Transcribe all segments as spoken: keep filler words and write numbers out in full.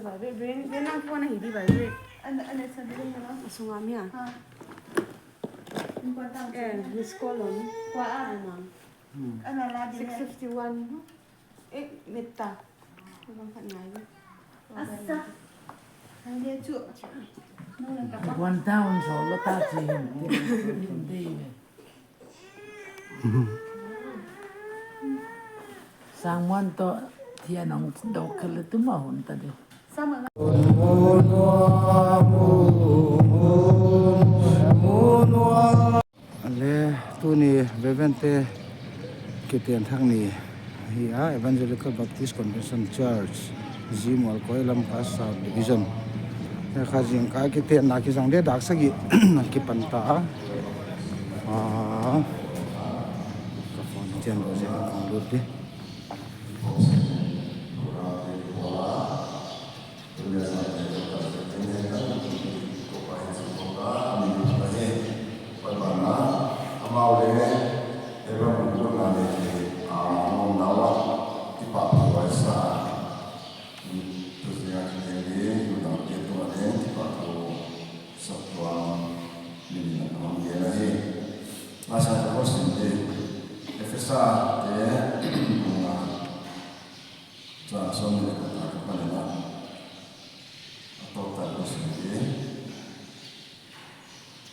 Bai, bai, bai, bai, nang phone ahi di bai, bai. An, an sa di na. A sunga mi a. Ha. Important. Eh, miss call on. Kua a. Ai mang. Hmm. An la di. Six fifty-one. Eh, mita. Bang khat ngai. Asa. Ang dia chu. One down so lo ta chi hin. Someone to thian ong dok kele tu ma hun ta de. Ale tuni vevente kiten thak ni hi a Evangelical Baptist Convention Church, Zimol Koilam ka South Division. Kha zingkal kitenna kizang de dak sagih kipan ta a. Ah. Ka phone chiang lo zia kong lut di. Saptuam min in a hong gen ahi. Masa ka ko sin te Efesa te bung nga chang sawm leh khat a ka panin a, a tawp tak ko sin te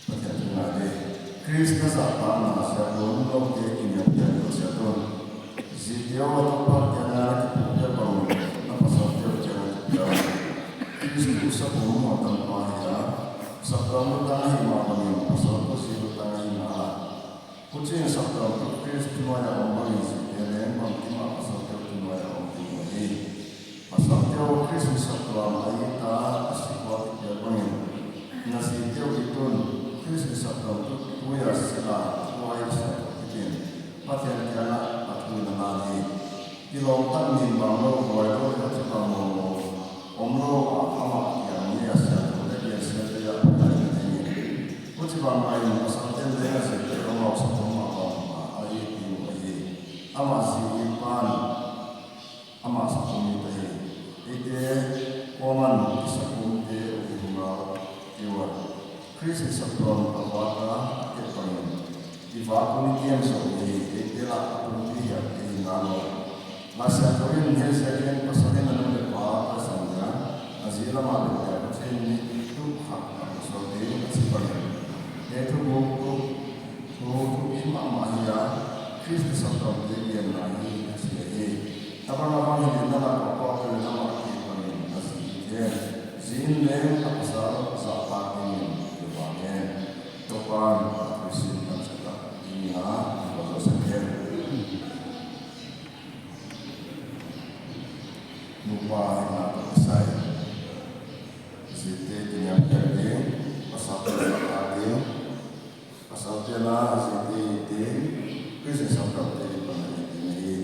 Pathian thu ngai te. Khrist na zahtakna ziak un noute kiniamkhiatna ziak un. Zite aw, Toupa kianga na kipupia bangin na pasalte uh kiang a kipia un. Khrist tuh sapum muantam pa hi a, saptuam lutang ahih mah bangin pasal tuh zi lutang ahi ngal a. Huchiin saptuam tuh Khrist thunuai a om bangin zite leng bangkim a pasalte uh thunuai a om ding uh ahi. Pasalte aw, Khrist in saptuam a it a, a sik ua kipia bangin na zite uh it un. Khrist in saptuam tuh tui a silh a, tui a silh a kipia in Pathian kiangah a thu in a na hi. Kilawm tak nin bang lou, buai lou, huchibang mawngmawng omlou a, amah kiang mi a siangthou leh gensiatna a paina dingin. Huchibang mahin pasalte'n leng a zite uh amau sapum mah bang a it ding uh ahi. Amah zi it pan amah sapum it ahi. Eite kuaman i sapumte uh i hi ngal uh a. Khrist in saptuam a vak a, a tep bangin i vak un i kiam zoh hi, eite lak a pumpi hiam i hi ngal uh a. Laisiangthou in, hiai ziakin pasal in a nu leh pa a zang dia, a zi lam a bel dia, Pathian in tuh kha a hon suak ding a chi bangin, hiai thu guk tuh thu thupi mahmah hi a, Khrist in saptuamte genna hi a chi ahi. A bang a bang hi ding na lak a pawt tuh na mak kik bangin a zi hi hen. Zi in leng a pasal zahtak dingin i vak hen. Toupa'n a thu sin pan sa ta ding a, a va zo sak hen. Nupa hihna toh kisai, zite kiniamkhiat ding, pasalte zahtak ding, pasalte'n a zite it ding, Khrist in saptuamte it pan a it ding ahi,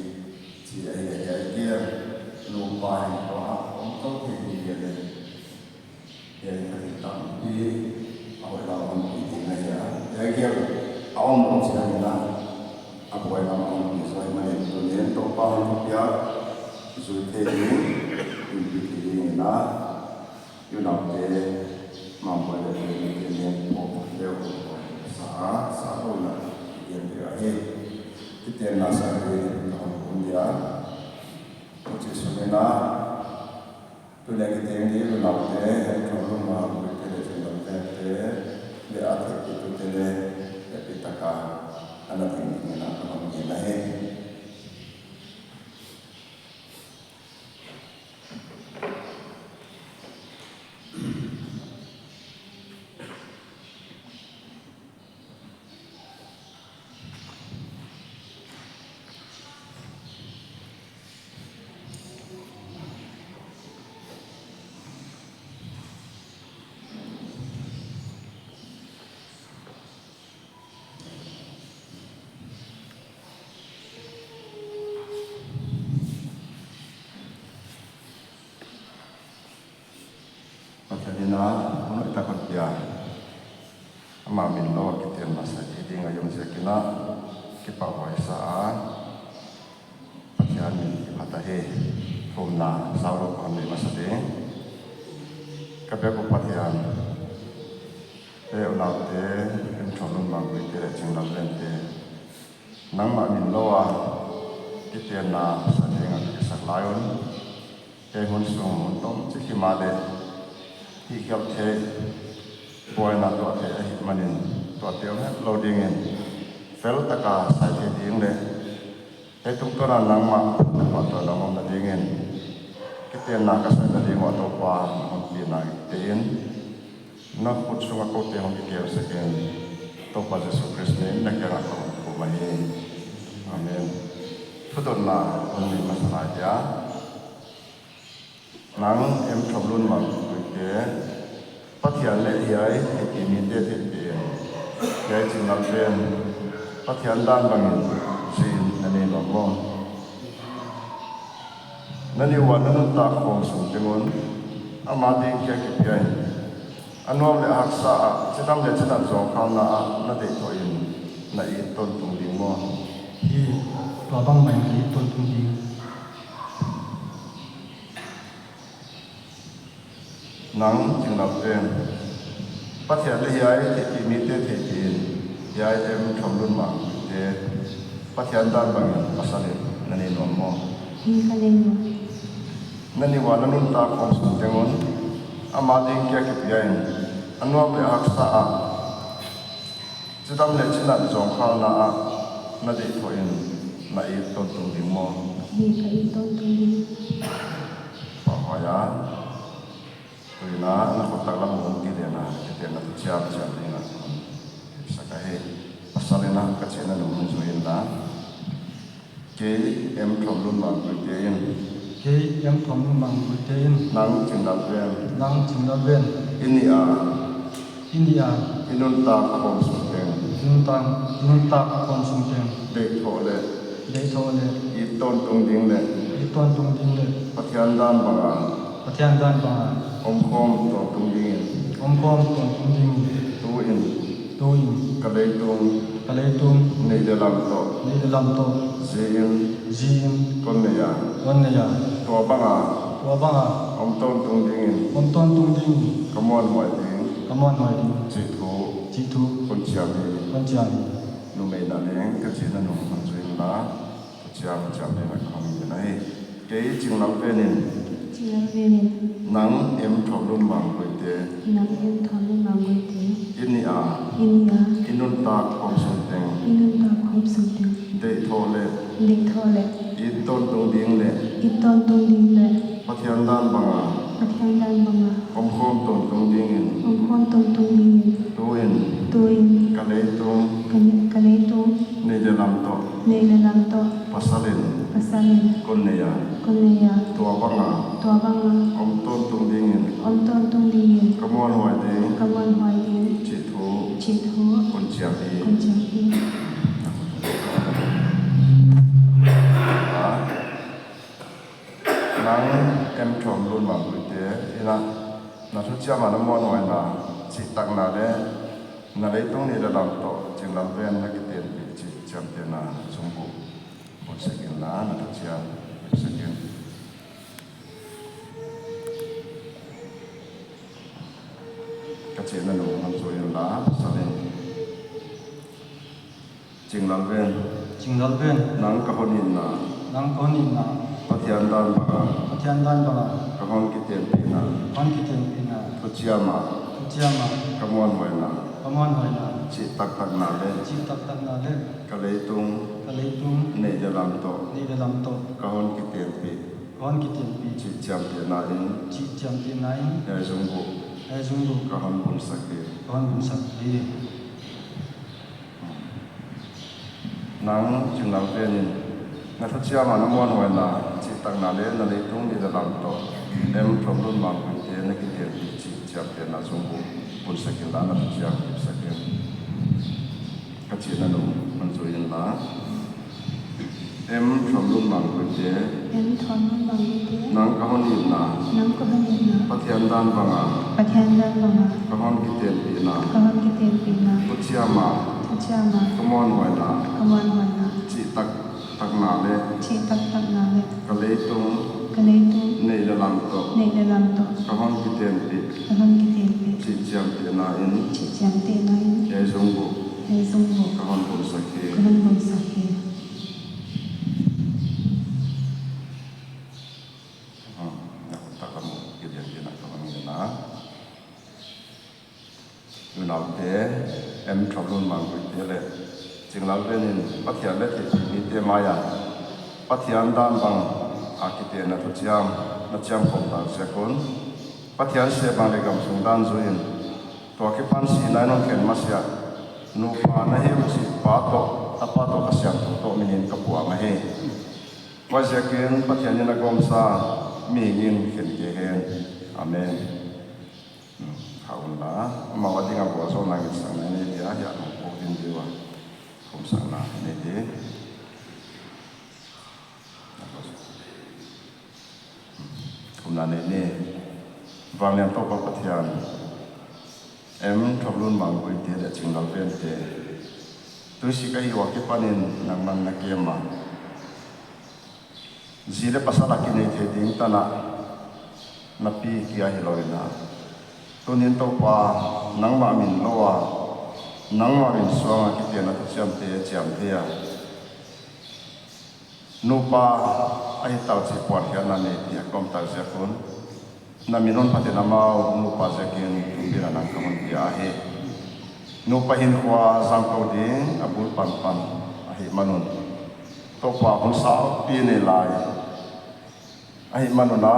chi ahi a, hiai kia nupa hihna toh a om tou thei ding ahi. Hiai kha thil tampi a hoih lam a hon pi ding ahi a. Hiai gel a om lou chiangin a, a buai lam a hon pi zaw ahihmanin tuni'n Toupa'n hon thupiak zui thei ding, hon pi thei dingin a, unaute, mambawi leh pu, mite nen pawt leh hon sa a, sa lou in a, i gen ding ahi. Kitenna sa ding in ka hon hun dia. Huchi sungin a, tuni a kiteng ding unaute, hehpihna lum a buaite leh zindamte, leh a theihpih tute leh, hehpihtak a ana ding dingin a ka hon ngen ahi. Pathian in a hun hoihtak hon pia, amah min lou a kitenna sa thei ding a i om ziakin a kipahhuai sa a, Pathian min i phat ahi. Thumna sau lou ka hon nei masa ding. Ka biak uh Pathian, e unaute, Emthawmlun Mangguite leh Chinglalvente, nangmah min lou a kitenna sa ding a ka kisak lai un, kei hun sung hun tom chik hi mahleh, hihkhial theih, buaina tuah theih ahih manin, tuate om hetlou dingin, fel taka sai theih ding leh, hiai tungtawn a nangmah na pahtawi lam omna dingin, kitenna ka saina ding uh Toupa, na honpina ngaihte'n, na khut sunga koute hong kikemsak in, Toupa Jesu Khrist min in na kiangah ka hon thum ahi. Amen. Thudotna hon nei masa lai dia. Nang Emthawmlun Mangguite, Pathian leh hiai theihpih mite theihpih in, hiai Chinglalven Pathian dan bangin zi in na nei nuam maw? Na nih ua na nuntak khawm sung teng un, ama ding kia kipia in, a nuam leh a haksa ah, chidam leh chinat zawngkhalna ah na deih thoh in, na it tawntung ding maw? Hi, tuabang mah in ka it tawntung ding. Nang Chinglalven, Pathian leh hiai theihpih mite theihpih in, hiai Emthawmlun Mangguite, Pathian dan bangin pasal in na nei nuam maw? Hi, ka nei nuam. Na nih ua na nuntak khawm sung teng un, ama ding kia kipia in, a nuam leh a haksa ah, chidam leh chinat zawngkhalna ah na deih thoh in, na it tawntung ding maw? Hi, ka it tawntung ding. Pahhuai a. Tuin na khut taklam hong kilenna, kitenna thuchiam chiam ding a kon sak ahi. Pasal in ka chihna nung hon zui inla. Kei Emthawmlun Mangguite in. Kei Emthawmlun Mangguite in. Nang Chinglalven. Nang Chinglalven. I nih a. I nih a. I nuntak khawm sung teng. I nuntak, i nuntak khawm sung teng. Deih thoh leh. Deih thoh leh. It tawntung ding leh. It tawntung ding leh. Pathian dan banga. Pathian dan banga. Omkhawm tawntung dingin. Omkhawm tawntung dingin. Tuin. Tuin. Ka leitung. Ka leitung. Neih leh lam toh. Neih leh lam toh. Zi in. Zi in. Kon nei a. Kon nei a. Tuabanga. Tuabanga. Om tawntung dingin. Om tawntung dingin. Ka muanhuai ding. Ka muanhuai ding. Chih thu. Chih thu. Kon chiam hi. Kon chiam hi. Numeina leng ka chihna nung hon zui inla. Thuchiam chiam ding a ka hon ngen ahi. Kei Chinglalven in. Chinglalven in. Nang Emthawmlun Mangguite. Nang Emthawmlun Mangguite. I nih a. I nih a. I nuntak khawm sung teng. I nuntak khawm sung teng. Deih thoh leh. Deih thoh leh. It tawntung ding leh. It tawntung ding leh. Pathian dan banga. Pathian dan banga. Omkhawm tawntung dingin. Omkhawm tawntung dingin. Tuin. Tuin. Ka leitung. Ka le-, ka leitung. Neih leh lam toh. Neih leh lam toh. Pasal in. Pasal in. Kon nei a. Kon nei a. Tuabanga. Tuabanga. Om tawntung dingin. Om tawntung dingin. Ka muanhuai ding. Ka muanhuai ding. Chih thu. Chih thu. Kon chiam hi. Kon chiam hi. Ah. Nang Emthawmlun Mangguite, i na, na thuchiam a na muanhuaina, chihtakna leh, na leitung neih leh lam toh, Chinglalven na kitenpih chih chiamtehna zungbuh, bun sak inla, na thuchiam, bun sak in. Ka chihna nung hon zui inla, sa leng. Chinglalven. Chinglalven. Nang ka hon itna. Nang ka hon itna. Pathian dan banga. Pathian dan banga. Ka hon kitenpihna. Hon kitenpihna. Thuchiam a. Thuchiam a. Ka muanhuaina. Ka muanhuaina. Chihtaktakna leh. Chihtaktakna leh. Ka leitung. Ka leitung. Neih leh lam toh. Neih leh lam toh. Ka hon kitenpih. Ka hon kitenpih. Chih chiamtehna in. Chih chiamtehna in. Hiai zungbuh. Hiai zungbuh. Ka hon bun sak hi. Ka hon bun sak hi. Nang Chinglalven in, na thuchiam a na muanhuaina, chihtakna leh na leitung neih leh lam toh, Emthawmlun Mangguite na kitenpih chih chiamtehna zungbuh, bun sak inla na thuchiam, bun sak in. Ka chihna nung hon zui inla. Emthawmlun Mangguite. Emthawmlun Mangguite. Nang ka hon itna. Nang ka hon itna. Pathian dan banga. Pathian dan banga. Ka hon kitenpihna. Ka hon kitenpihna. Thuchiam a. Thuchiam a. Ka muanhuaina. Ka muanhuaina. Chihtaktakna leh. Chihtaktakna leh. Ka leitung. Ka leitung. Neih leh lam toh. Neih leh lam toh. Ka hon kitenpih. Ka hon kitelpih. Chihchiamtehna in. Chihchiamtehna in. Hiai zungbuk. Hiai zungbuk. Ka hon bawlsak hi. Ka hon bawlsak hi. Ah, na khut tak lam uh kilian kei na ka hon ngen a. Unaute, M. Thawmlun Mangguite leh Chinglalven in Pathian leh theihpihmite mai a Pathian dan bang a kitehna thuchiam na chiam khawm tak ziak un, Pathian seh bang leh gam sung dan zui in, tua kipan sihna in hon khen masiah nupa na hi uh chih Pa toh, Tapa toh, Kha Siangthou toh min in ka puang ahi. Huaiziakin Pathian in a gawmsa mihing in khen kei hen. Amen. Hmm, kha un la, amau a ding a vualzawlna ngetsakna nei dia, hiai a hong pawt ding di ua, khumsakna nei di. Khumna nei ni. Vanglian Toupa Pathian, M. Thawmlun Mangguite leh Chinglalvente, tuisik a hih ua kipanin nangman na kem a, zi leh pasal a kinei thei ding tan a na pi kia hilou in a, tuni'n Toupa, nangmah min lou a, nangmah min suang a kitehna thuchiamte chiam thei a, nupa a hih tak chih puankhiatna nei dia ka om tak ziak un, na min hon phatin amau nupa ziakin thupi na nang ka hon pia ahi. Nupa hinkhua zang tou ding a bul panpan ahihman un, Toupa, hun saupi nei lai ahihman un a,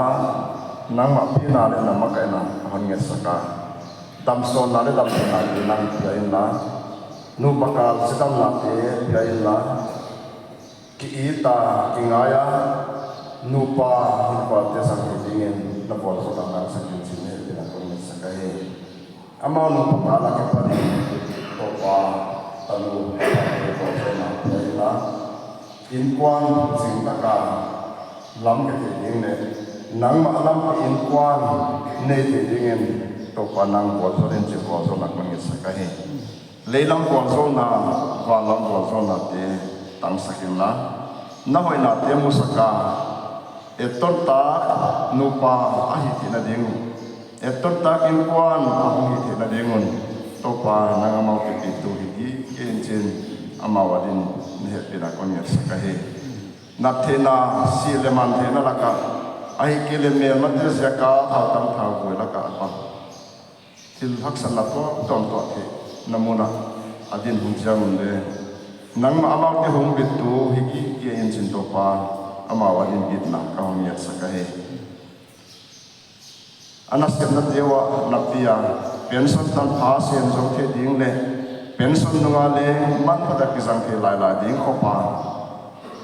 nangmah pina leh na makaihna ka hon ngetsak a, damsawnna leh damtheihna nang pia inla, nupa kal chidamnate pia inla, ki-it a, kingai a, nupa hinkhua te zang thei dingin na vualzawlna nang sak in chi'n hehpihna ka hon ngetsak ahi. Amau nupa kal a kipanin Toupa, tanu, tapa te vualzawlna pia inla, innkuan zing taka lam pe thei ding leh nangmah lampi innkuan nei thei dingin Toupa nang vualzawl in chi'n vualzawlna ka hon ngetsak ahi. Leilam vualzawlna, vanlam vualzawlnate tangsak inla, na hoihnate musak a, etton tak nupa a hih theihna ding un, etton tak innkuan a hong hih theihna ding un, Toupa, nang amau kipahtu hi gige in chi'n amau adin na hehpihna ka hon ngetsak ahi. Nat theihna, sih leh man theihna lak ah, ahihkeileh melmate ziak a thau tam thau vui lak ah a pang, thil haksatna tuamtuam tuah theihna mun ah a din hun chiang un leng, nangmah amaute hong bittu hi gige in chi'n Toupa, amau adin bitna ka hon ngetsak ahi. A nasepnate uah na pi a, pension tanpha sen zong thei ding leh pension nung a leng manpha tak kizang thei lailai ding khop a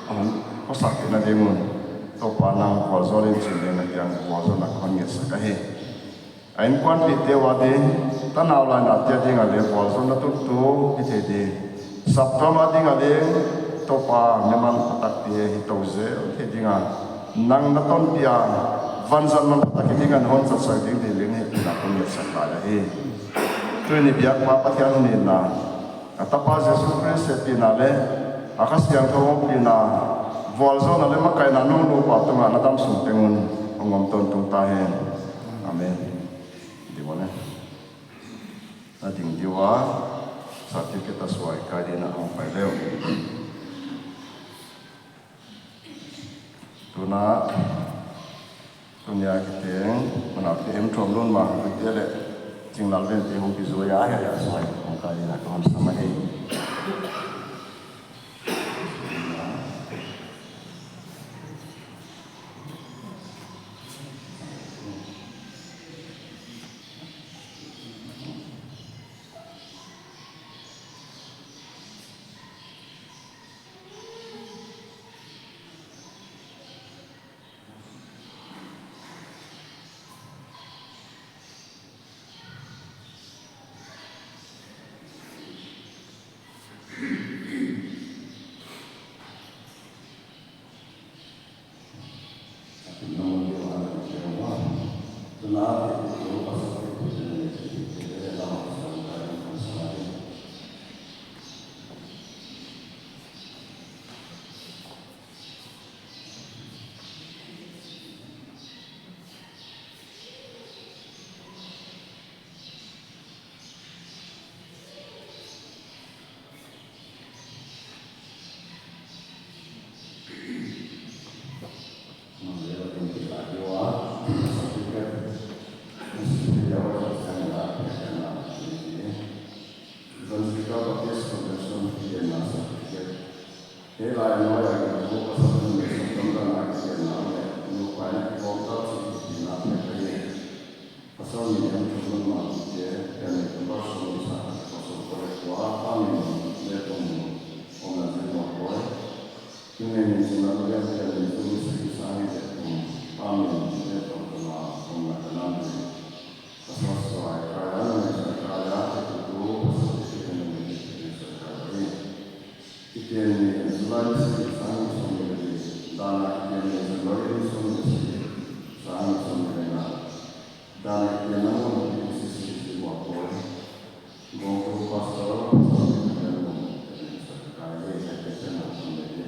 hong khosak theihna ding un, Toupa, nang vualzawl in chi'n leng na kiang vualzawlna ka hon ngetsak ahi. A innkuanpihte ua ding, tanau lainate a ding a leng vualzawlna tuntu hi thei ding, saptuam a ding a leng, Toupa, mi manpha takte hi tou zel thei ding a, nang na tonpih a, vanzat manpha tak hi ding a na hon zatsak ding ding leng hehpihna ka hon ngetsak lai ahi. Tuni biakpa Pathian hun itna, a Tapa Jesu Khrist hehpihna leh a Kha Siangthou ompihna, vualzawlna leh makaihna nang nupa tungah na damsung teng un hong om tawntung ta hen. Amen. Di ua leh. Na ding di ua, certificate a suai kai dingin a hong pai leh. Tuna, tuni a kiteng, unaute M. Thawmlun Mangguite leh Chinglalvente hong kizui a, hiai a suai hong kai dingin a ka hon sam ahi. Lawyer sung si, sang sung na, dan kian na mo ni si si si mo ko. Gong tu pastor, pastor ni na mo. Sa kai le sa kai sa na mo ni.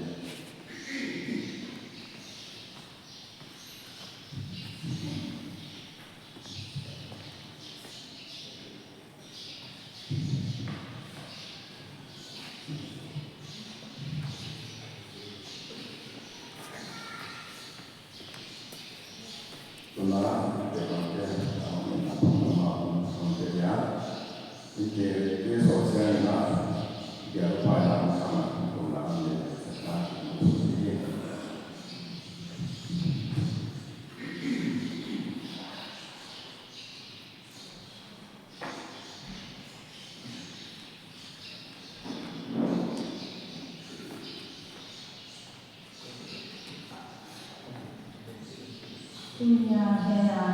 Tuni a hiai a,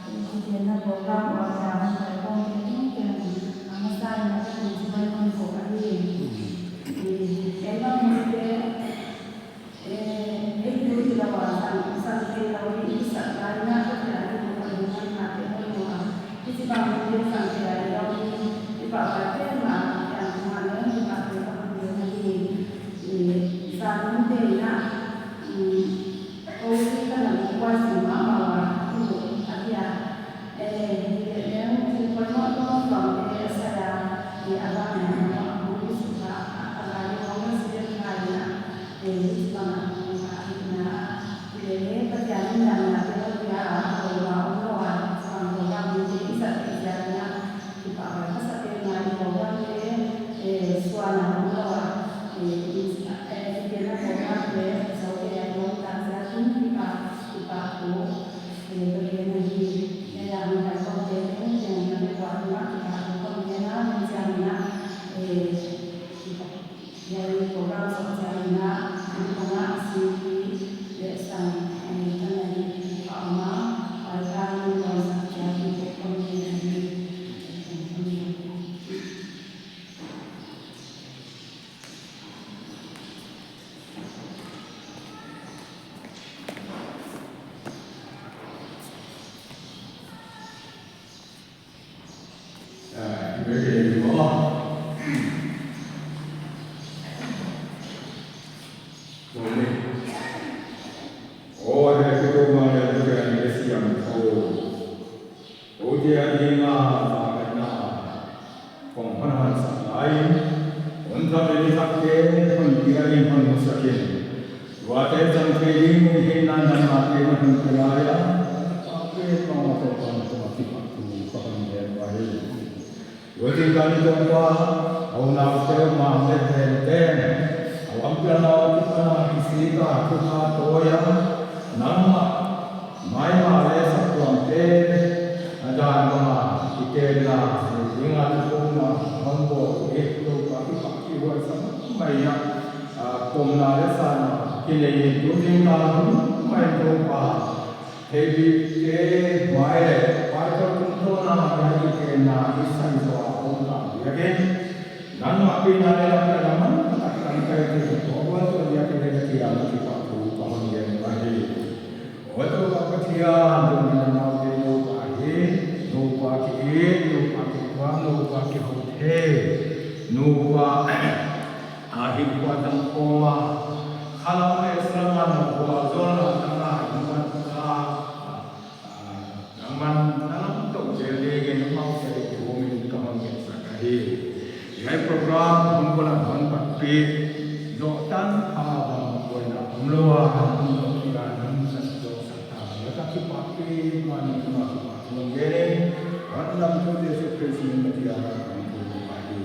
eh, kichianna program a hong pai khawm te tengteng, a masa in a ka hon chibai nawn kei ahi. Eh, keimah mite, eh, ei tu hilou a, sang, sang thei lou i sak lai in a, ka thei a di mo ka hon man kha te hon mo a. Hichibang mite sang thei a di lou i, i pahpah te mah, kiang mah leng, i pahpah te mah leng, i, i, sang mite in a, mm, Osi ka na buai si mahmah ua, tu a dia. Eh, dia leng thil poimoh tuamtuam te a sa a, eh, a bang a, a bang a, a bang a, a bang a, a bang a, eh, bang a, eh, Pathian in dan a te a dia a, a bang a, a bang a, a bang a, i sa te dia a, Kipahhuai ka sa pen a, i program te, eh, suan a om lou a, eh, in, eh, kichianna program te, so te a om tak ziakin kipa, kipahthu, eh, ka gen ahi. Hiai a hong pai khawm te tengteng na te kuan mah kipahthu kon gen a, ken chiang in a, eh, kipa Hiai program sak chiang in a, an kong a C P leh sang, eh, kan a di pa ma, pai ka ni kong sak chiang in ko kong ni a di. Tuate zang thei ding mun hi nan nan ma te na hun pe lai a. Pa pe pa ma to pa ma to ma ki pa tu pa hon de pa hi. Tuate kan to pa, au na te ma le te te. Au am pe na ki pa na ki si ka tu ka to ya. Nang ma, mai ma le sa tuam te. A dan ma, ki te na, ni nga tu ko na, hon bo, e to pa ki pa ki wa sa mai ya. A, kum na le sa na, ki le ye tu ding ka, mai to pa. Thei bik te mai le, pai tawh tung tawh na, hiai i te na, i san zaw a om ta, biakin. Nangmah pi na le lam ka na man, tak kan kai te, ko buan tawh biakin le ka thiam, ki pa thu, ka hon gen ka hi. Oi Toupa Pathian, tuni a naute nupa hi, nupa ki it, nupa ki tuam, nupa ki hou thei, nupa a hinkhua dang khawm a, khalam leh selaman a vualzawlna dang a hinkhua dang a, ah, nangman na lam toh zel dingin amau te i hum in ka hon ngetsak ahi. Hiai program hun bul a hon patpih zoh tan kha bang buaina omlou a, hun zoh pih a hon san zoh sak ta. Hiai ka kipahpih man in ka kipahthu hon gen in, hon lam tu Jesu Khrist min in ka kipahthu hon gen ahi.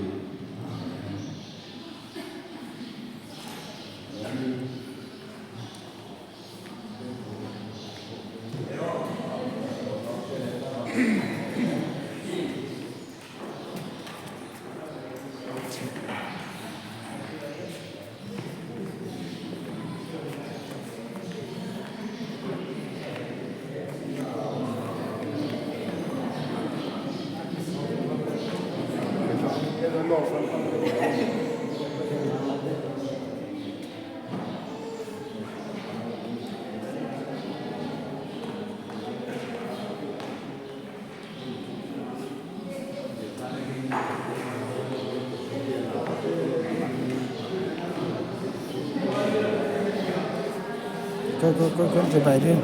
Ko, ko, ko, ko, chibai di.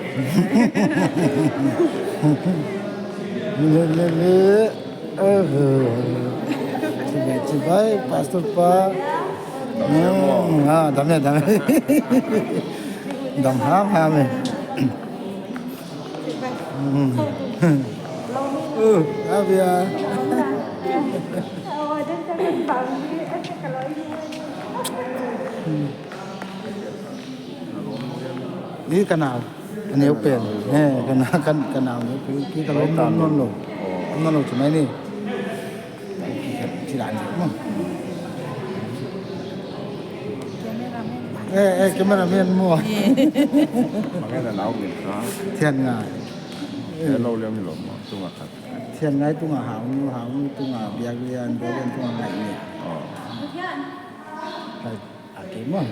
Le, le, le. Oh. Chibai, chibai, pastor pa. Hmm, ah, dam e, dam e. Dam ham, ham e. Hmm. Uh, abia. Hmm. Ni ka nau, a neu pen. Eh, ka na-, ka, ka nau neu pen. Ki ka lawm nawn nawn lou. Nawn lou chu mai ni. Ki dan maw. Eh, eh, cameraman maw. Thian ngai. Eh, lou liam ni lou maw. Tunga khat. Thian ngai tunga hau nu, hau nu tunga biak lian, biak lian tunga ngai ni. Oh. Hai. Okay, maw.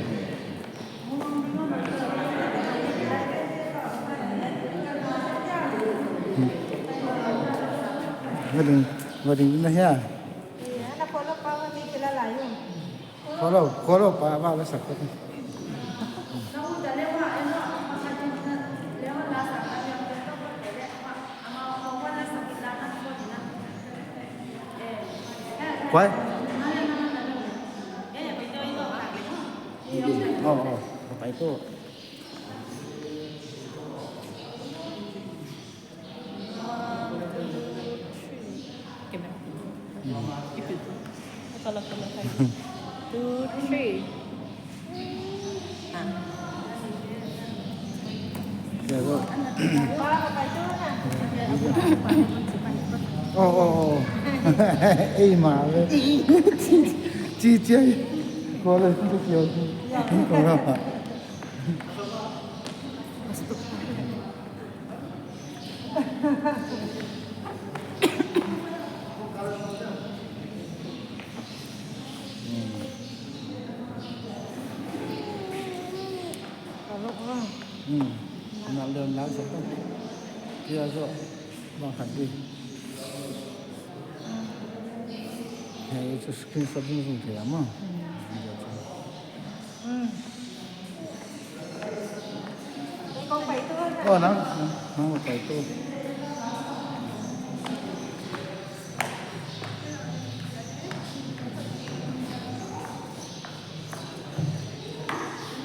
Hmm. Wedding, wedding na hia. Follow, follow pa ba la sak. Kuai? Oh, oh, papai tu. Camera. Hmm. Itu tu. Kalau, kalau, two, three. Ah. Oh, oh, oh. Eh, ma, eh. Ci, ci, ci. Kau lah, tu kau. Kau lah. Hmm. Nak dia nak satu. Dia so, bang hati. Hei, itu screenshot ni pun kaya mah. Hmm. Oh, nang, nang, nang papai tu.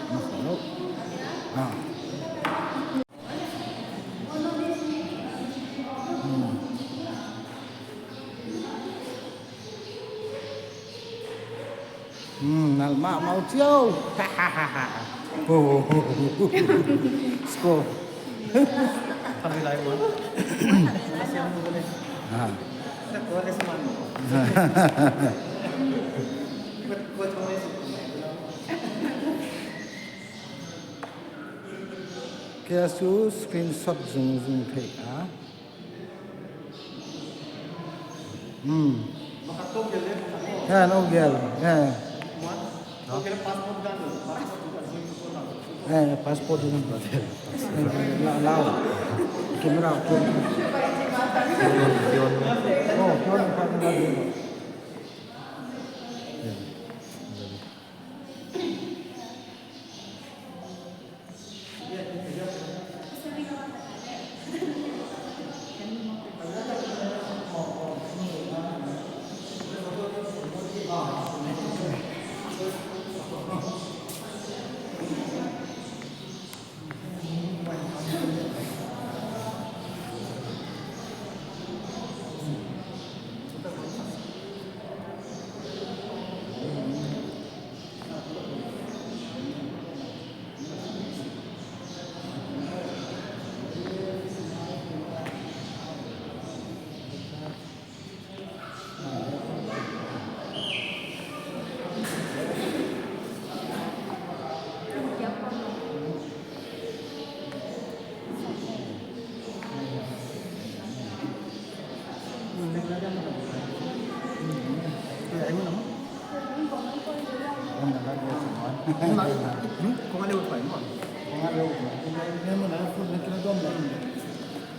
Nang, hello. Ah. Hmm. Hmm, nal ma, mau ciau. Oh. Score. Kami lain pun. Ah. Kei a chu screenshot zungzung thei a. Hmm. Ya, no gel. Ya. Eh, passport ini. Eh, la, la. Camera, camera. Oh, camera, camera. Ya.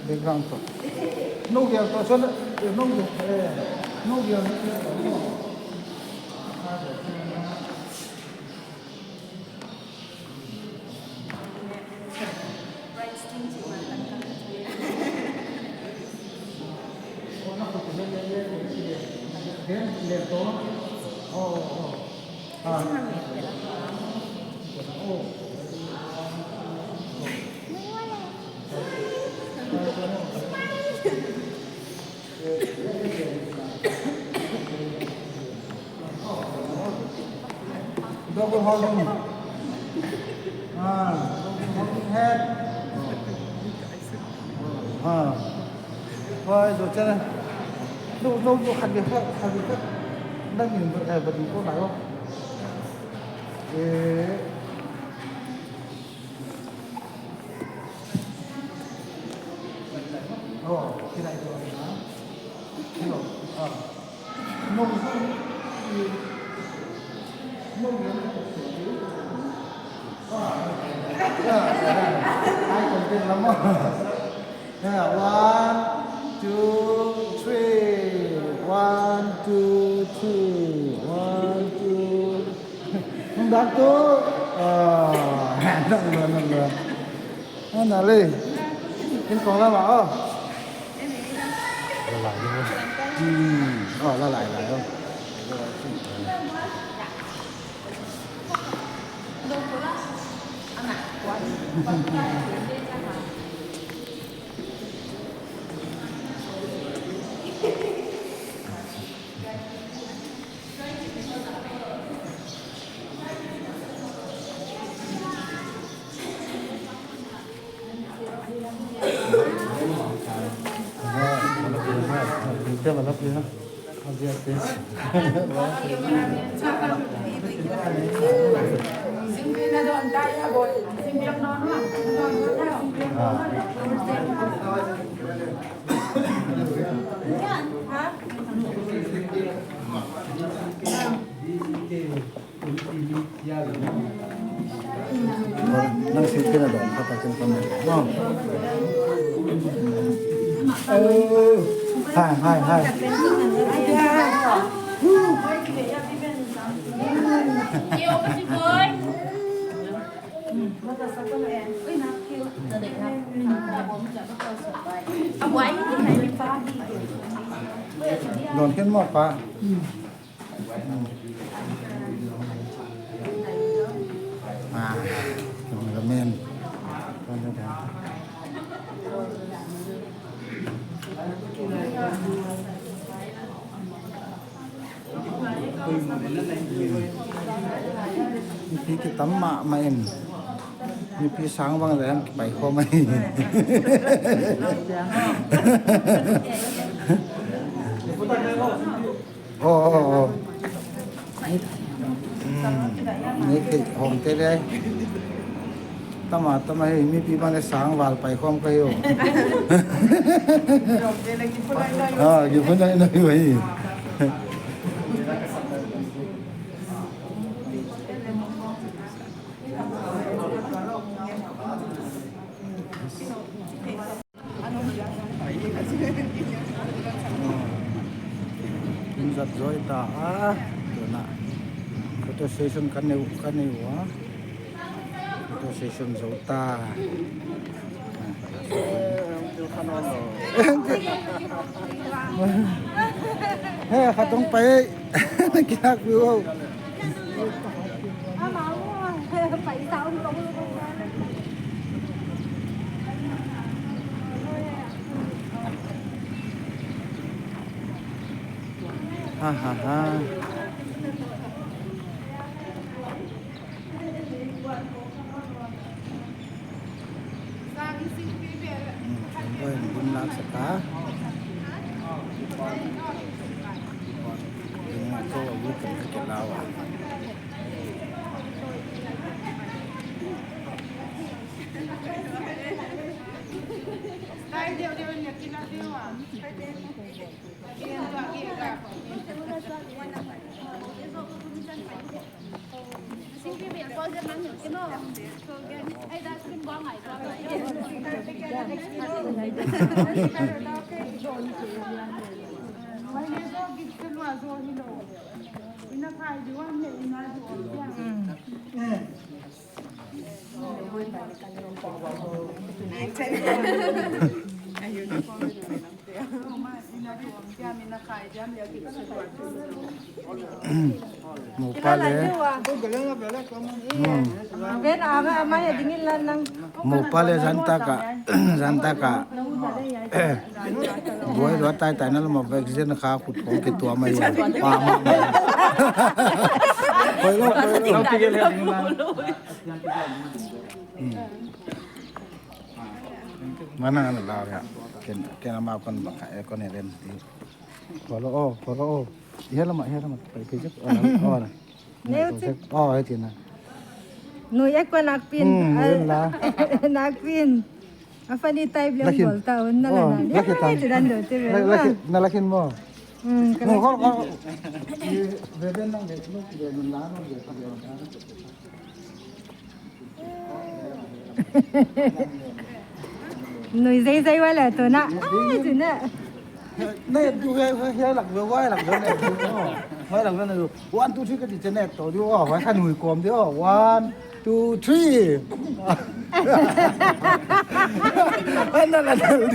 Background tu. No gel tu, eh, no gel. Double holding. Ah, double holding head. Ah. Hoi, zo chen. Zo, zo, zo, khat bek, khat bek. Nang in, eh, ba ding ko lai o. Eh. Oh, kira itu na. Hello. Ah. No, no. No, no. Ah. Ya, ya. Ai, konten lama. Ya, one, two, three. One, two, three. One, two. Ndak tu. Ah, ndak, ndak, ndak. Ana le. Inn kong la ma o. La lai di. Hmm. Oh, la lai lai o. Nang si tina dong, kata kin pamel. No. Oh. Hai, hai, hai. Dong kin mo pa. Ah, cameraman. Mipi kitam mahmah in. Mipi sang bang leng pai khawm ahi. Oh, oh, oh. Hmm. Ni kei hong te le. Tama, tama hi, mipi bang leng sang val pai khawm ka hi o. Ah, ki phun ai na hi. Inn zat zaw ta a, tuna photo session kan nei, kan nei ua. Photo session zaw ta. He, khat hong pai. Kinak view. Ha, ha, ha. Hmm, kan buai, kan buai lak sak a. Ini tu aku kan ke lawa. Style dia, dia punya kena dia. Mopa le. Hmm. Ben, ama, ama ya dingin lan nang. Mopa le zan taka, zan taka. Buai lua tai tai na lama vaccine kha khut khong ke tua mai ya. Pa ma ma. Koi lo, koi lo. Hmm. Mana ana lau ya. Ken, ken ama kon baka, eh, kon eren di. Follow, oh, follow, oh. Iya lama, iya lama. Pai, pai, oh, oh. Neu chik. Oh, eh, tina. Nui ek ko nakpin. Hmm, ah, yun la. Nakpin. A funny type lem bol ta un na la na. Laki tam. Itu dan do te. Laki, na lakin mo. Hmm, no, kol, kol. Beben nang de, no, de, no, la, no, de, de. Nui zei zei wala tu na. Ai, tu na. Ne, tu he, he, he, lak ve, wai lak ve, ne, tu, oh. Wai lak ve, ne, tu. One, two, three, ka ti che ne, to, tu, oh, wai ka nui kom, tu, oh. One, two, three. Ana la, la, la.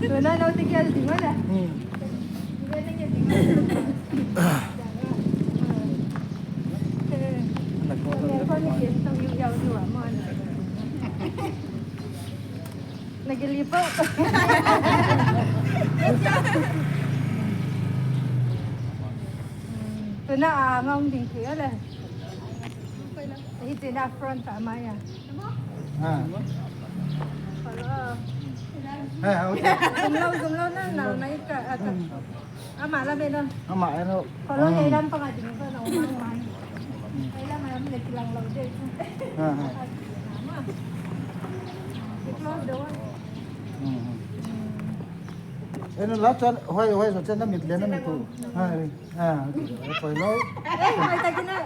Tu na, no, te kial di wala. Hmm. Nagilipaw. Tu na, ah, ngong ding ki, ala. Hiti na front a maya. Ah. Hello. Ah, okay. Zoom lou, zoom lou na, na, na ika, ata. Ama la beno. Ama eno. Kolo ya ilam pangading ko na umang umang. Ilam ilam le kilang lou de. Ah, ah. Close the one. Hmm, hmm. Eno la chan, hoi, hoi, so chan na mit le na mit tu. Ah, eh. Ah, okay. Hoi lo. Eh, hoi ta kina.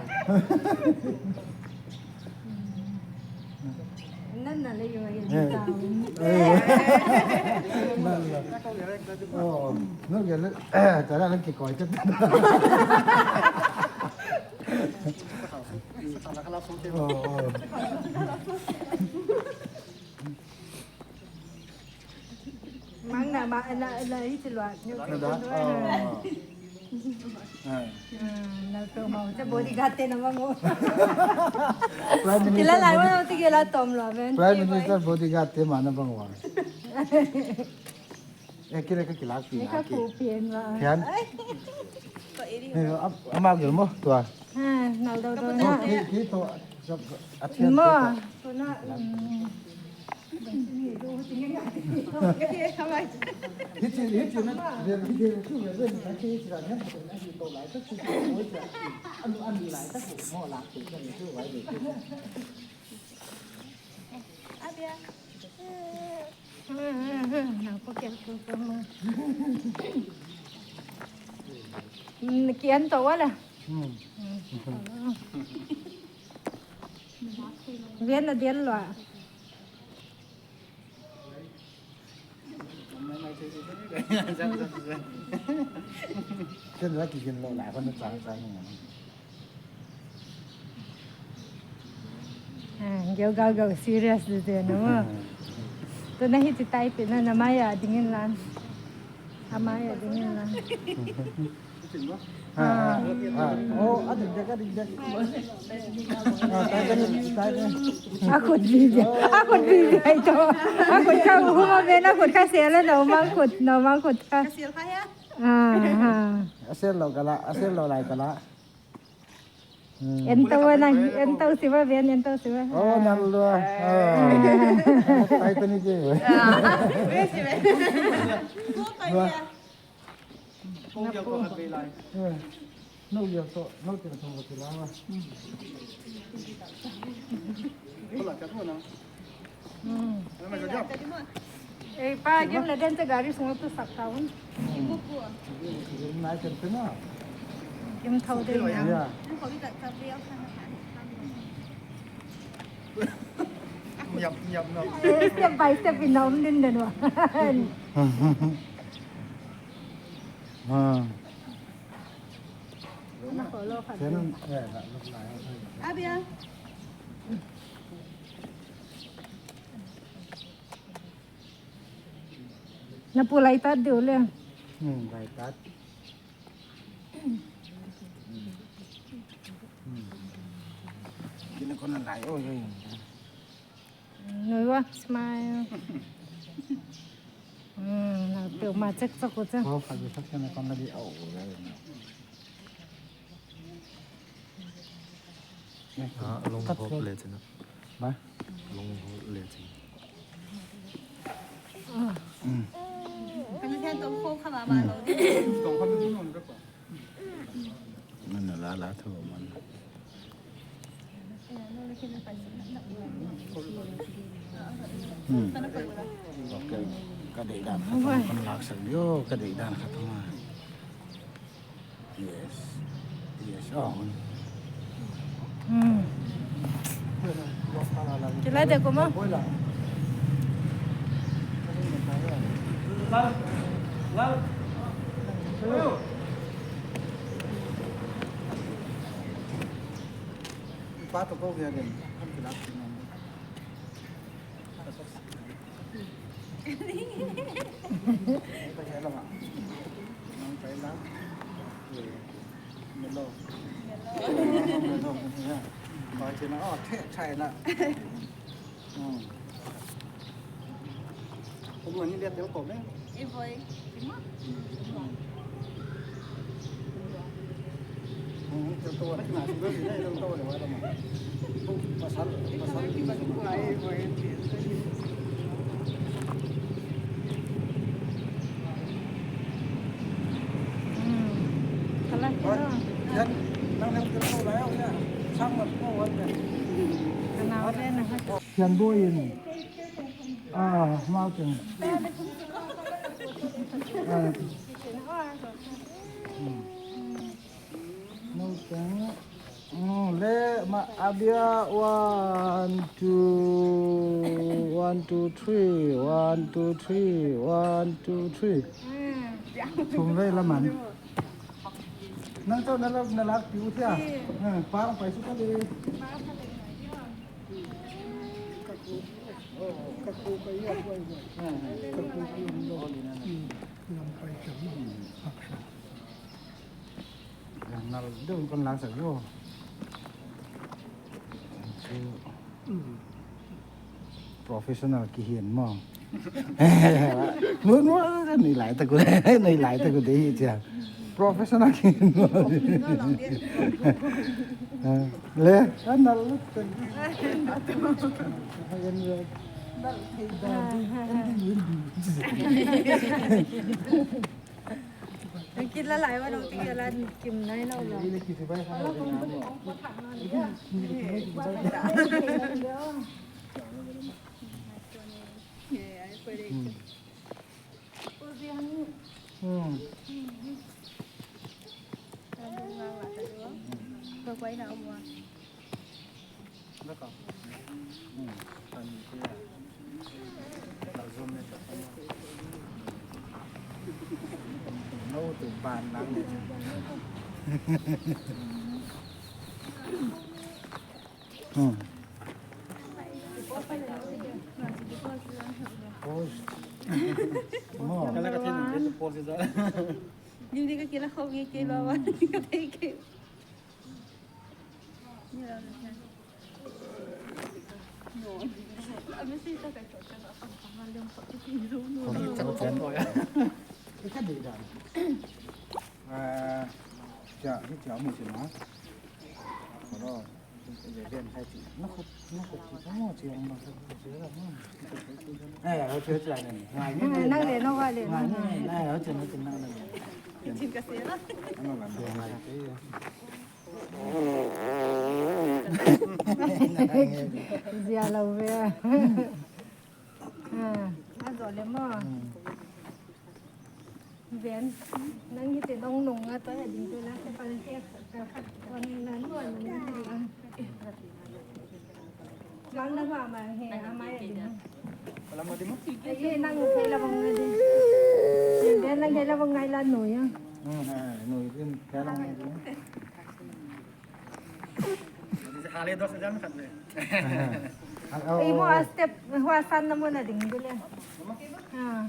Nan na le yo, eh, eh. Nan la. Oh, no, ya le, eh, ta la ke koi te. Oh, oh. Mang na ma na na hiti lua. Na da? Oh. Ah. Hmm, na to mau. Te bodyguard te na mang o. Prime Minister. Kila lai body-, wa te kila tom lua ben. Prime Minister bodyguard te ma na bang wa. Eh, kila ka kila ki. Ni ka na ki. Ku pian wa. Pian. Ai. Eh, am-, ama gel mo tua. Ha, nal dau dau na. Ki, ki to, a pian mo. To. To na, mm. Hichi, hichi na, de, de, tu, de, de, na ki, hichi na, ne, na ki to lai, ta, tu, tu, mo, ja. Anu, anu lai, ta, tu, mo, la, tu, tu, tu, wai, de, tu. Abia. Na ko kial ko ko mo. Mm, kian to wala. Hmm. Mm. Bian na dial lua. Ken la ki ken lo la ko na chang chang. Ah, geu gau gau serious de de no. Tu na hiti type na na maya dingin lan. Amaya dingin lan. Ah, ah, ah. Oh, a dik dek, a dik dek. Ah, tai tai, tai tai. A khut bi bi. A khut bi bi ai to. A khut kha huma ben, a khut kha sel a, no mang khut, no mang khut kha. Ka sel kha ya? Ah, ah. A sel lou ka la, a sel lou lai ka la. Hmm. En tau na, en tau siwa ben, en tau siwa. Oh, nal lua. Ah. Tai tai ni je. Ah. Wei si ben. Lua. Nau liau toh, nau liau toh, nau liau toh, nau liau toh, nau liau toh. Hmm. Eh, pa, game le den te gari sung tu sak taun. Nai ken pena. Game thau de na. Ya. Yap, yap, no. Eh, step by step in na um din den wa. Ha. Abia. Na pu lai tat deuh le. Hmm, lai tat. Hmm. Hmm. Kila kon lai, oi, oi. Nui ua, smile. Hmm, na teu ma check check ko check. Oh, kha bi sak na kon la di, oh, oh, oh. Ah, long hop le china. Ba? Long hop le china. Kan sia tong ko kha ba ba lo. Tong ko ni nun ka ko. Man la la thu man. Hmm. Okay. Ka deihdan kha tong kan lak sak deuh, ka deihdan kha tong. Yes. Yes, oh. Hmm. Kila de kuma. Lal, lal. Ayo. Pato ko gaya din. Kan kila. Yan boy in. Ah, mau teng. Ah. Hmm. Mau teng. Hmm, le ma abia one, two, one, two, three, one, two, three, one, two, three. Thum vei la man. Nang chau na lak, na lak piu thia. Hmm, pang pai su ka le. Nal deuh kon lak sak deuh. Professional ki hian maw. Nu, nu, nei lai ta ku, nei lai ta ku de hi chia. Professional ki hian maw. Le, anal. Kila lai ua dong ti kila kim nai nau lo. Hmm. Hmm. Hmm. Pose. Mo. Kala ka tin, pose za. Ning di ka kila khawng nge kila wa, ka thei ke. Nang le no wa le no. Zia lo ve. Ah, a zo le mo. Ven, nang hi te dong nung a toh a ding tu la, te pal te ka khat wan na nuan na. Lang na hua ma he, a mai a ding. Kala ma di mo? Ai, nang thei la bang na ding. Ven, nang thei la bang ngai la nui a. Hmm, nui din thei la bang ngai ding. Hale dos jam khat le. Ei mo a step hua san na mo na ding du le. Ah.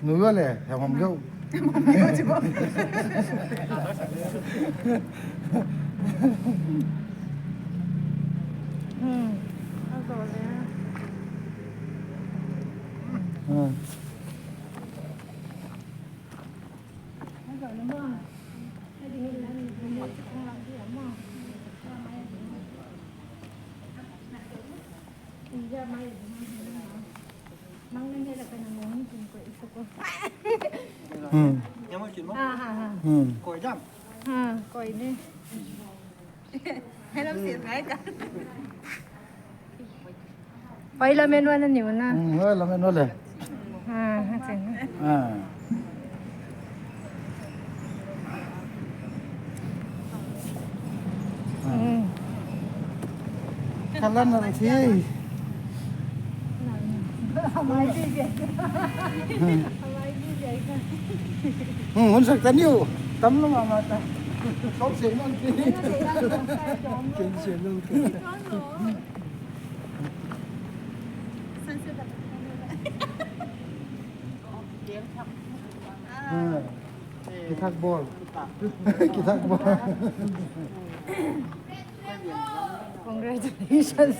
Nui ua le, hem hom geu. Hmm. Hmm. Hmm. Oi, lamen ua na ni ua na. Hmm, oi, lamen ua le. Ah, hachin. Ah. Hmm. Kalan na si. Hmm. Hmm, hun sak taniu. Tam lo mama ta. Sok se non ki. Ken se non ki. Ah. Kithak bol. Kithak bol. Congratulations.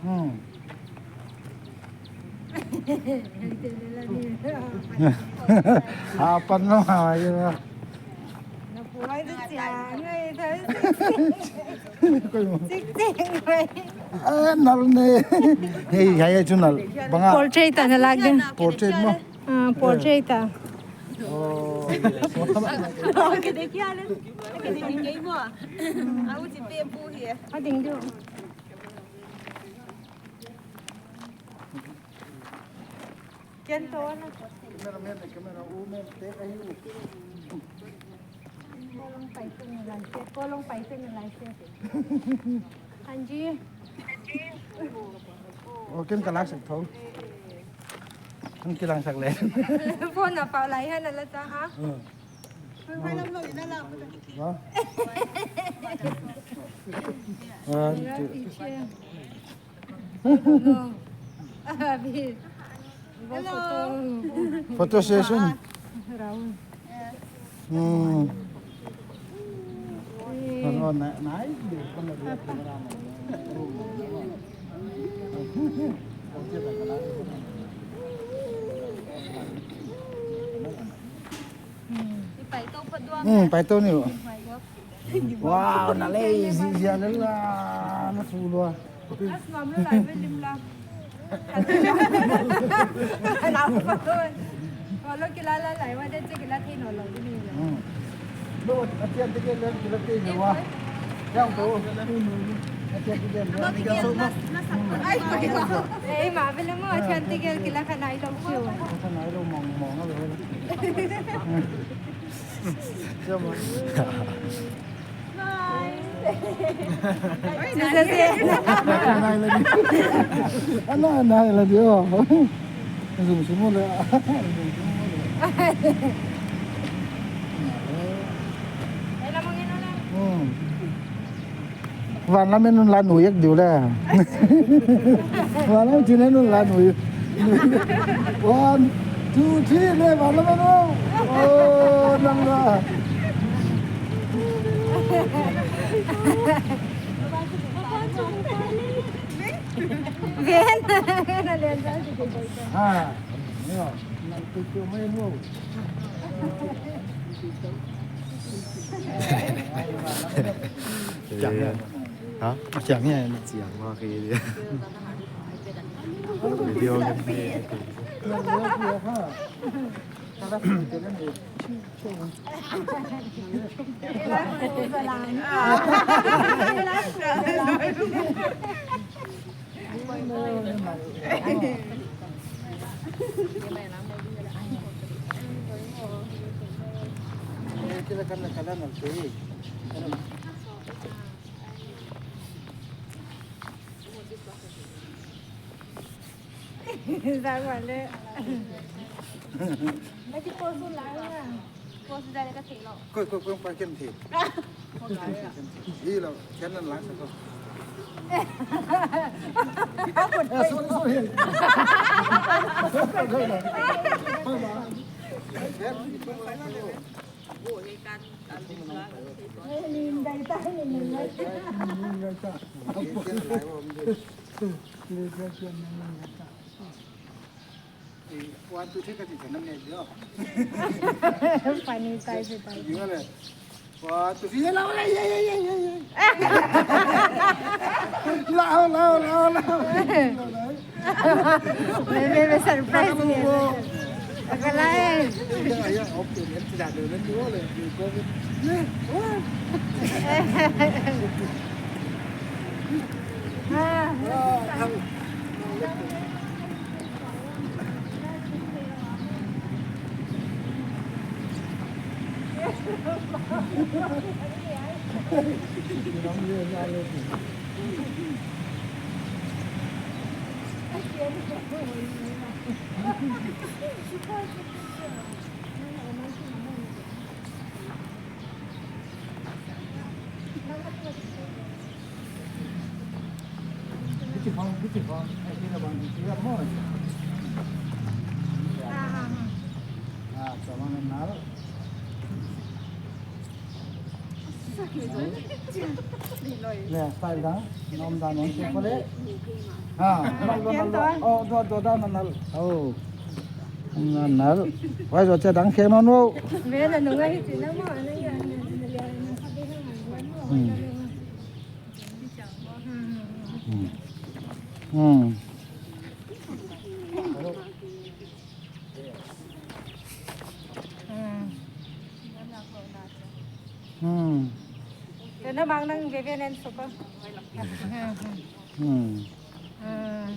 Hmm. Ah, pan lo, ah, ya. Na puai tu chiang ngai thai. Koi mo. Sik sik ngai. Ah, nal ne. Hei, hei, hei, chu nal. Bang a. Portrait ta na lak ding. Portrait mo. Ah, portrait ta. Oh. Ke de kya le? Ke de kya mo? Au chi pe bu hi. A ding du. Ken to na. Cameraman, camera woman, take a you. Kolong pai tu ni lai se, kolong pai tu ni lai se. Hanji. Oh, ken ka lak sak tho. Ken ki lak sak le. Phone na pau lai ha na la ta ha. Hmm. Phone na pau lai na la. Ha? One, two. Hello. Photo session. Hmm. Hmm, pai tou ni. Wow, na lei, zi zia le la, na su lua. As mam le lai ve lim la. Lau pa tou. Wa lo kila la lai wa de che kila thei no lo ni. Hmm. Lo, a thian te ke le kila thei no wa. Yang to. A thian te ke le. Ai, ma ve le mo, a thian te ke kila kha nai lo siu. Kha nai lo mong mong a lo. Siu mo. Nai la di. Ana, nai la di, oh. Zoom sum le. Hmm. Van lam en un la nui ek diu le. Van lam chin en un la nui. One, two, three, le van lam en un. Oh, nang la. Ven. Ha. Yo, nang tu tu mai nu. Ciang ya. Ha? Ciang ya. Ciang mah ke dia. Video kan. Koi, koi, koi, pa ken the. Hi lo, ken nan lang sa ko. Eh, sorry, sorry. One, two, three, ka ti chan nam ne dio. Funny type, type. Dio le. One, two, three, lao, lao, lao, lao, lao. Lao, lao, lao, lao. Maybe, maybe surprise ni. Akalai. Ya, ya, okay, ya, tidak ada, nanti boleh. You go with, yeah, what? Ah, ah. Le, style dang, nom dang, nom si pole. Ha, nal, nal, nal. Oh, dua, dua, dua, nal, nal. Oh. Nal, nal. Wai zo che dang kheng non wo. Ve na nunga hi chi na mo, na ya, na ya, na ya, na ya. Hmm. Hmm. Hmm. Hmm. Hmm. Kena bang nang bebe nen suka. Hmm. Hmm.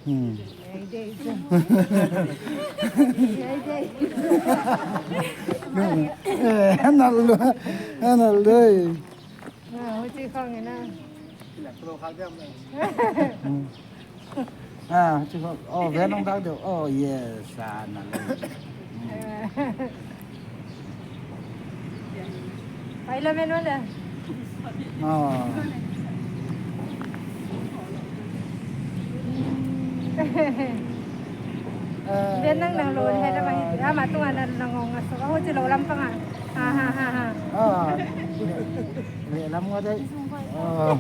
Hmm. Ai dei. Ai dei. Eh, nal, nal dei. Ah, huchi khong ina. Hmm. Ah, huchi khong. Oh, ve nong dak deuh. Oh, yes. Ah, nal. Hmm. Pai la men wala. Oh. Ve nang nang lo he la bang. Ah, ma tu ana nang ngong aso. Oh, huchi lo lam pang a. Ha, ha, ha, ha. Ah. Lehlam nga dei. Ah.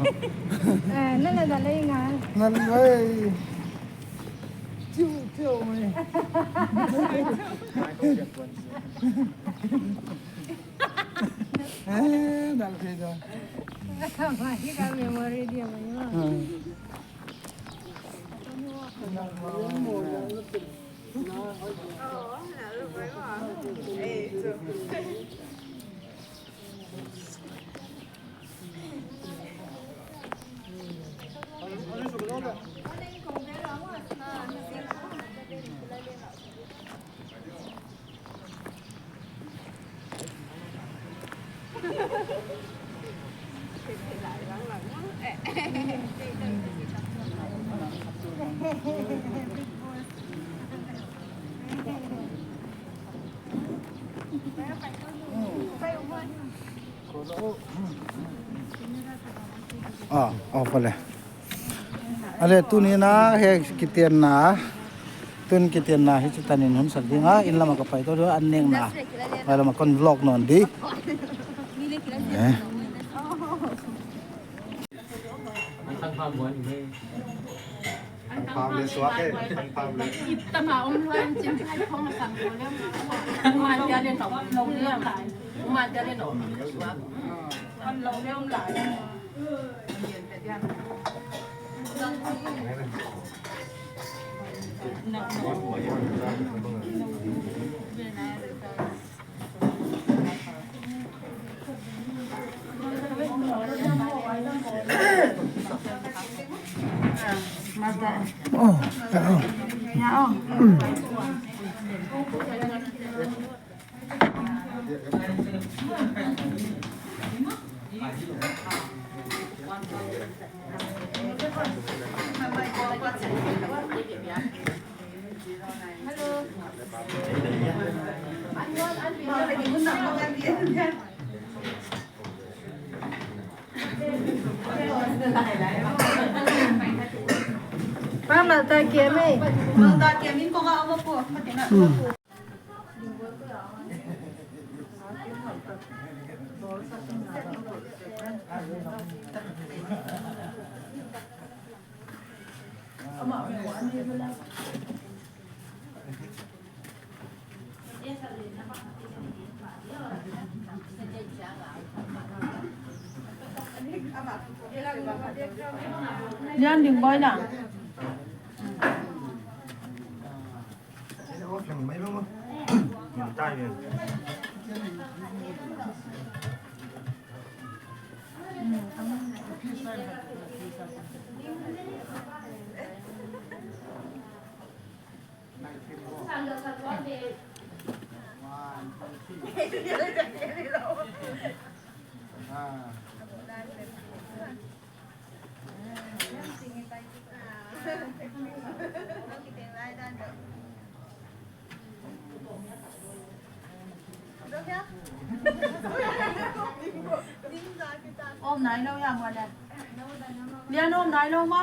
Eh, nan na dalei nga. Nan lei. Ciu, ciu mai. Eh, dal kei da. Mai ka memory dia mai ma. Hmm. Ah, oh, pale. Ale, tuni na hiai kitenna, tun kitenna hichi tan in hun sak ding a, inn lam a ka pai tou ding a, an nekna. Huai lam a kon vlog nawn di. Eh. An pham le suak e, an pham le. Ip tama om luan chin khai khong a sang lo lem. Uma dia le no, lo lem lai. Uma dia le no, suak. An lo lem lai. Pa, malta kiam e. Malta kiam in kong a om a pu. Lian ding boy na. Om nai lou ya mo le. Lian om nai lou mo.